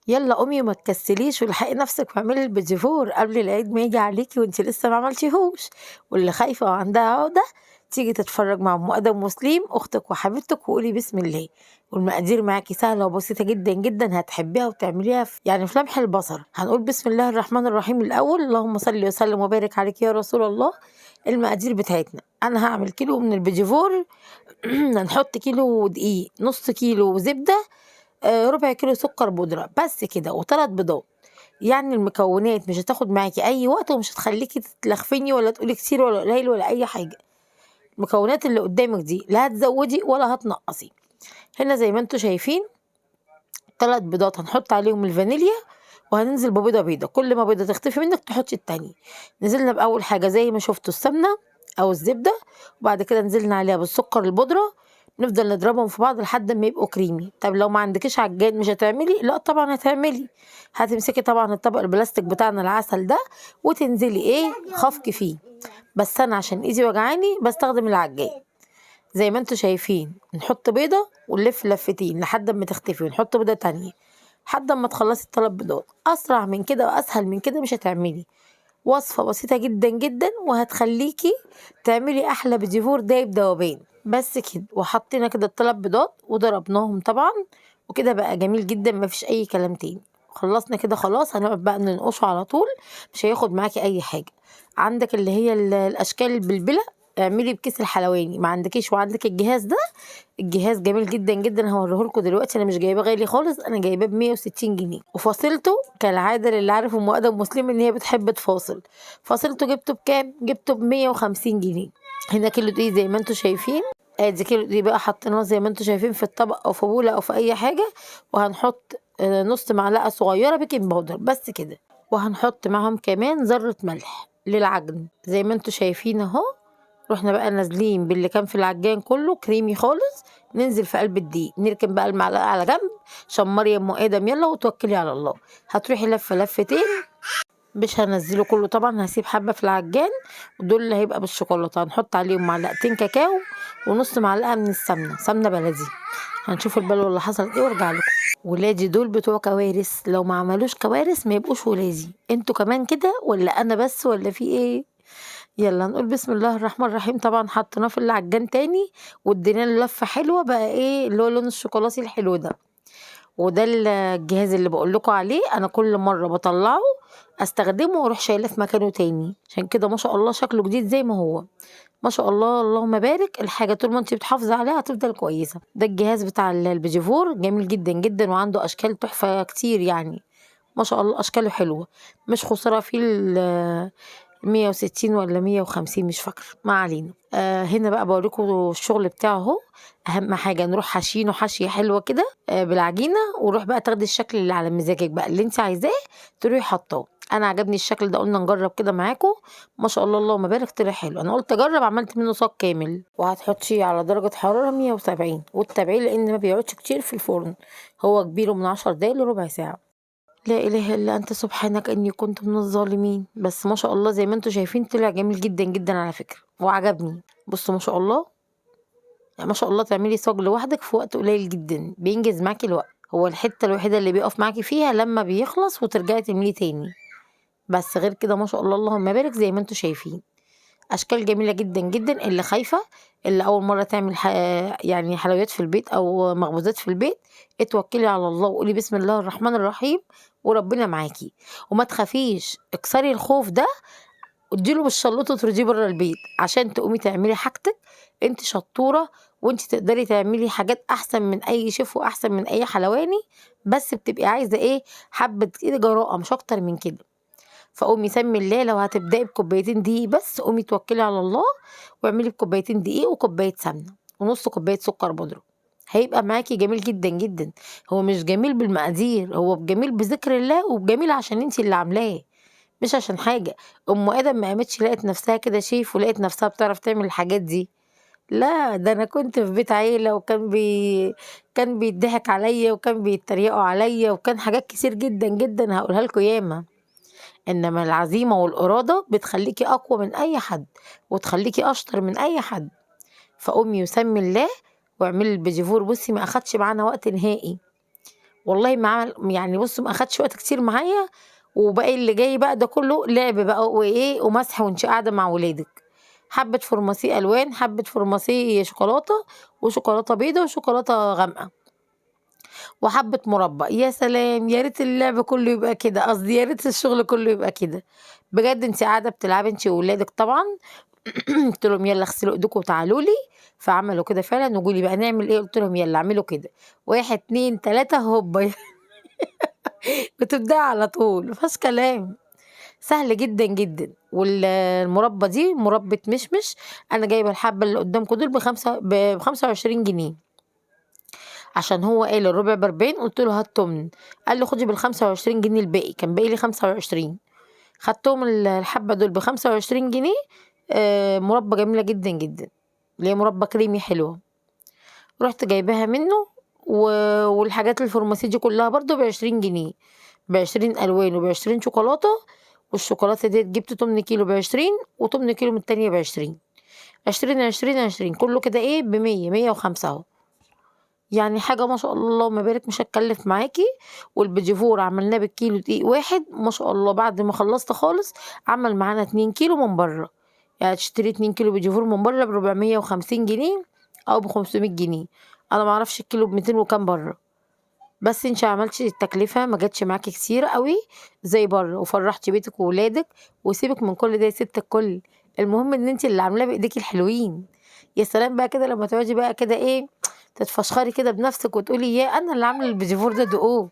يلا قومي وما تكسليش والحقي نفسك واعملي البيتيفور قبل العيد ما يجي عليكي وانت لسه ما عملتيهوش. واللي خايفة وعندها عقدة تيجي تتفرج مع ام ادم وسليم اختك وحبيبتك وقولي بسم الله. والمقادير معاكي سهلة وبسيطة جدا جدا، هتحبيها وتعمليها في لمح البصر. هنقول بسم الله الرحمن الرحيم الاول، اللهم صل وسلم وبارك عليك يا رسول الله. المقادير بتاعتنا، انا هعمل كيلو من البيتيفور، هنحط كيلو دقيق، نص كيلو زبدة، ربع كيلو سكر بودرة بس كده، وثلاث بيضات. يعني المكونات مش هتاخد معاكي اي وقت ومش هتخليكي تتلخفني ولا تقولي كتير ولا قليل ولا اي حاجة. المكونات اللي قدامك دي لا هتزودي ولا هتنقصي. هنا زي ما انتوا شايفين 3 بيضات هنحط عليهم الفانيليا، وهننزل ببيضه بيضة، كل ما بيضة تختفي منك تحطي التانية. نزلنا باول حاجة زي ما شفتوا السمنة او الزبدة، وبعد كده نزلنا عليها بالسكر البودره، نفضل نضربهم في بعض لحد ما يبقوا كريمي. طب لو ما عندكيش عجان مش هتعملي؟ لا طبعا هتعملي. هتمسكي طبعا الطبق البلاستيك بتاعنا العسل ده وتنزلي ايه خفق فيه، بس انا عشان ايدي وجعاني بستخدم العجان. زي ما انتوا شايفين نحط بيضة ونلف لفتين لحد ما تختفي، ونحط بيضة تانية لحد ما تخلصي الثلاث بيضات. اسرع من كده واسهل من كده مش هتعملي. وصفة بسيطة جدا جدا وهتخليكي تعملي احلى بيتيفور دايب دوبان. بس كده، وحطينا كده الثلاث بيضات وضربناهم طبعا، وكده بقى جميل جدا مفيش اي كلام تاني. خلصنا كده خلاص، هنقعد بقى ننقشه على طول، مش هياخد معاكي اي حاجة. عندك اللي هي الاشكال البلبلة اعملي بكيس الحلواني، ما عندكيش وعندك الجهاز ده، الجهاز جميل جدا جدا هوريهولكوا دلوقتي. انا مش جايباه غالي خالص، انا جايباه ب 160 جنيه، وفاصلته كالعادة للي عارف ام ادم مسلم ان هي بتحب تفاصل. فاصلته جبته بكام؟ جبته ب 150 جنيه. هنا كيلو دقيق زي ما انتوا شايفين، ادي كيلو دقيق بقى حطيناه زي ما انتوا شايفين في الطبق او في بوله او في اي حاجة، وهنحط نص معلقه صغيرة baking powder بس كده، وهنحط معاهم كمان ذره ملح للعجن زي ما انتوا شايفين اهو. رحنا بقى نازلين باللي كان في العجان كله كريمي خالص، ننزل في قلب الدقيق، نركن بقى المعلقة على جنب، شمري يا ام ادم يلا وتوكلي على الله. هتروحي لفه لفتين، مش هنزله كله طبعا، هسيب حبه في العجان، ودول اللي هيبقى بالشوكولاته. هنحط عليهم معلقتين كاكاو ونص معلقه من السمنة، سمنه بلدي. هنشوف البلوه اللي حصلت ايه وارجع لكم. ولادي دول بتوع كوارث، لو ما عملوش كوارث ما يبقوش ولادي. انتوا كمان كده ولا انا بس ولا في ايه؟ يلا نقول بسم الله الرحمن الرحيم. طبعا حطيناه في العجان تاني وادينا له لفه حلوة بقى، ايه اللي هو لون الشوكولاتة الحلو ده. وده الجهاز اللي بقول لكم عليه، انا كل مرة بطلعه استخدمه واروح شايلاه في مكانه تاني، عشان كده ما شاء الله شكله جديد زي ما هو، ما شاء الله اللهم بارك. الحاجة طول ما انت بتحافظي عليها هتفضل كويسة. ده الجهاز بتاع البيتيفور جميل جدا جدا، وعنده اشكال تحفة كتير، يعني ما شاء الله اشكاله حلوة، مش خسارة فيه 160 ولا 150 مش فاكره، ما علينا. هنا بقى بوريكم الشغل بتاعه اهو. اهم حاجة نروح حاشينه حشيه حلوة كده بالعجينه، وروح بقى تاخدي الشكل اللي على مزاجك بقى اللي انت عايزاه تروحي حطاه. انا عجبني الشكل ده، قلنا نجرب كده معاكم، ما شاء الله اللهم بارك طلع حلو. انا قلت اجرب، عملت منه صاج كامل. وهتحطيه على درجه حرارة 170 وتتابعيه لان ما بيقعدش كتير في الفرن، هو كبيرة من 10 دقايق لربع ساعة. لا اله الا انت سبحانك اني كنت من الظالمين. بس ما شاء الله زي ما انتم شايفين طلع جميل جدا جدا على فكرة وعجبني. بصوا ما شاء الله، يعني ما شاء الله تعملي صاج لوحدك في وقت قليل جدا، بينجز معاكي الوقت. هو الحتة الوحيدة اللي بيقف معاكي فيها لما بيخلص وترجعي تعمليه تاني، بس غير كده ما شاء الله اللهم بارك زي ما انتم شايفين اشكال جميلة جدا جدا. اللي خايفة، اللي اول مرة تعمل يعني حلويات في البيت او مخبوزات في البيت، اتوكلي على الله وقولي بسم الله الرحمن الرحيم وربنا معاكي، وما تخافيش، اكسري الخوف ده واديله بالشلوط وترديه بره البيت عشان تقومي تعملي حاجتك. انت شطوره وانت تقدري تعملي حاجات احسن من اي شيف واحسن من اي حلواني، بس بتبقي عايزه ايه، حبه كده جراءه مش اكتر من كده. فقومي سمي الله، لو هتبداي بكوبايتين دقيق بس قومي توكلي على الله واعملي بكوبايتين دقيق وكوبايه سمنه ونص كوباية سكر بودره، هيبقى معاكي جميل جدا جدا. هو مش جميل بالمقادير، هو جميل بذكر الله وجميل عشان انتي اللي عاملاه، مش عشان حاجة. ام ادم ما قامتش لقت نفسها كده شيف ولقت نفسها بتعرف تعمل الحاجات دي، لا ده انا كنت في بيت عيله وكان كان بيضحك عليا وكان بيتريقوا عليا وكان حاجات كتير جدا جدا هقولها لكم ياما. انما العزيمة والارادة بتخليكي اقوى من اي حد وتخليكي اشطر من اي حد. فقومي وسمي الله واعملي البيتيفور. بصي ما اخدش معانا وقت نهائي، والله ما عمل يعني بُصّوا ما أخدش وقت كتير معايا، وباقي اللي جاي بقى ده كله لعب بقى وإيه ومسح وأنتِ قاعدة مع ولادِك. حبة فرماسيه ألوان، حبة فرماسيه شوكولاتة، وشوكولاتة بيضا، وشوكولاتة غامقة، وحبة مربى. يا سلام، يا ريت اللعب كله يبقى كده، قصدي يا ريت الشغل كله يبقى كده. بجد أنتِ قاعدة بتلعبي أنتِ وولادِك طبعًا. قُلت لهم يالّا اغسلوا إيديكم وتعالوا لي، فعملوا كده فعلًا وجُم لي بقى نعمل إيه، قُلت لهم يالّا اعملوا كده، 1، 2، 3 هوبا بتبدأي على طول ما فيهاش كلام، سهل جدًا، جدًا. والمربى دي مربى مشمش، أنا جايبة الحبة اللي قدامكم دول ب25 جنيه، عشان هو قال الربع ب40، قُلت له هات تُمن، قال لي خدي بال25 جنيه الباقي، كان باقي لي 25، خدتهم الحبة دول ب25 جنيه. مربى جميلة جدًا، جدًا، اللي هي مربى كريمي حلوة. رُحت جايباها منه والحاجات الفرماسيه دي كلها برضه ب20 جنيه، ب20 ألوان وب20 شوكولاتة، والشوكولاتة ديّة جبت 8 كيلو ب20 و8 كيلو من التانية ب20، 20، 20، 20 كله كده إيه ب100، 105 أهو. يعني حاجة ما شاء الله اللهم بارك مش هتكلف معاكِ. والبيتيفور عملناه بالكيلو دقيق واحد ما شاء الله، بعد ما خلصت خالص عمل معانا 2 كيلو من برّه، يعني تشتري 2 كيلو بيتيفور من برّه ب450 جنيه أو ب500 جنيه، أنا ما أعرفش الكيلو ب200 وكام برّه، بس أنتِ عملتِ التكلفة ما جاتش معاكِ كتير أوي زي برّه، وفرحتِ بيتِك وولادِك، وسيبِك من كل ده يا ست الكل، المهم إن أنتِ اللي عاملاه بإيديكِ الحلوين. يا سلام بقى كده لما تقعدي بقى كده إيه تتفشخري كده بنفسِك وتقولي ياه أنا اللي عاملة البيتيفور ده دوقوه،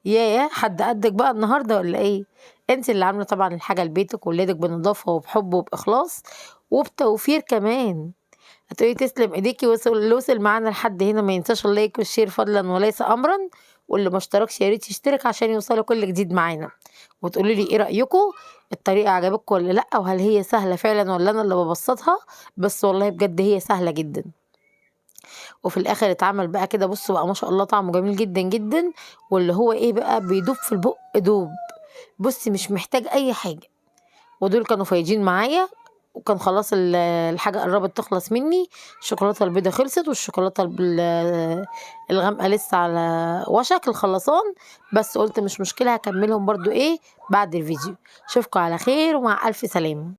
ياه حد قدِّك بقى النهارده والّا إيه؟ أنتِ اللي عاملة طبعًا الحاجة لبيتِك وولادِك بنضافة وبحب وبإخلاص وبتوفير كمان. هتقولي تسلم إيديكِ، اللي وصل معانا لحد هنا ما ينساش ال like وال share فضلًا وليس أمرًا، واللي ما اشتركش يا ريت يشترك عشان يوصله كل جديد معانا، وتقولوا لي إيه رأيكم، الطريقة عجبتكم والّا لأ، وهل هي سهلة فعلًا والّا أنا اللي بابسطها؟ بس والله بجد هي سهلة جدًا. وفي الآخر اتعمل بقى كده بصوا بقى ما شاء الله طعمه جميل جدًا، جدًا، واللي هو إيه بقى بيدوب في البُق دوب، بُصّي مش محتاج أي حاجة. ودول كانوا فايضين معايا، وكان خلاص الحاجة قربت تخلص مني، الشوكولاتة البيضا خلصت والشوكولاتة الغامقة لسه على وشك الخلصان، بس قُلت مش مشكلة هاكملهم برضه إيه بعد الفيديو. أشوفكم على خير ومع ألف سلامة.